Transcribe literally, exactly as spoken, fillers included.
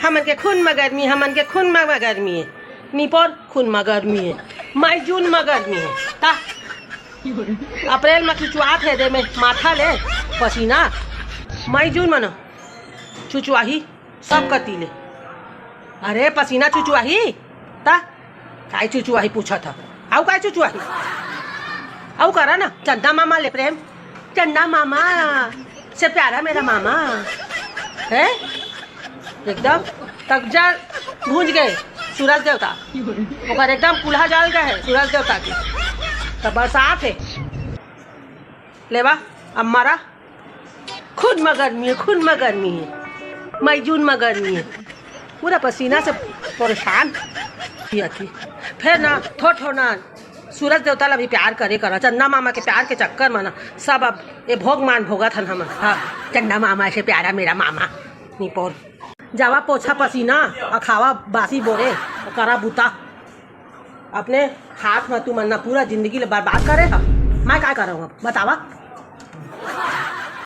हमन के खून म गर्मी, हमन के खून म गर्मी हे। निपोर खून म गर्मी हे, मई जून म गर्मी हे। ता अप्रैल म चुचुआत हे दे में माथा ले पसीना, मई जून म न चुचुआही सब कती ले। अरे पसीना चुचुआही ता काय चुचुआही पूछत ह? अउ काय चुचुआही? अउ करा ना चंदा मामा ले प्रेम, चंदा मामा से प्यारा मेरा मामा है एकदम। तक जा भूंज गए सूरज देवता, ओकर एकदम कुल्हा जल गए है सूरज देवता के। तो बरसात है लेवा अम्मारा। खून म गर्मी है, खून म गर्मी है, मई जून म गर्मी है। पूरा पसीना से परेशान किया थी। फिर ना थोड़ थोड़ ना सूरज देवता ला भी प्यार करे करा। चंदा मामा के प्यार के चक्कर में ना सब अब ये भोग मान भोगत हन हमन। हाँ, चंदा मामा से प्यारा मेरा मामा। निपोर जावा पोछा पसीना और खावा बासी बोरे और करा बूता। अपने हाथ में तुमन ना पूरा जिंदगी ले बर्बाद करे ह। मैं काय करहूँ अब बतावा?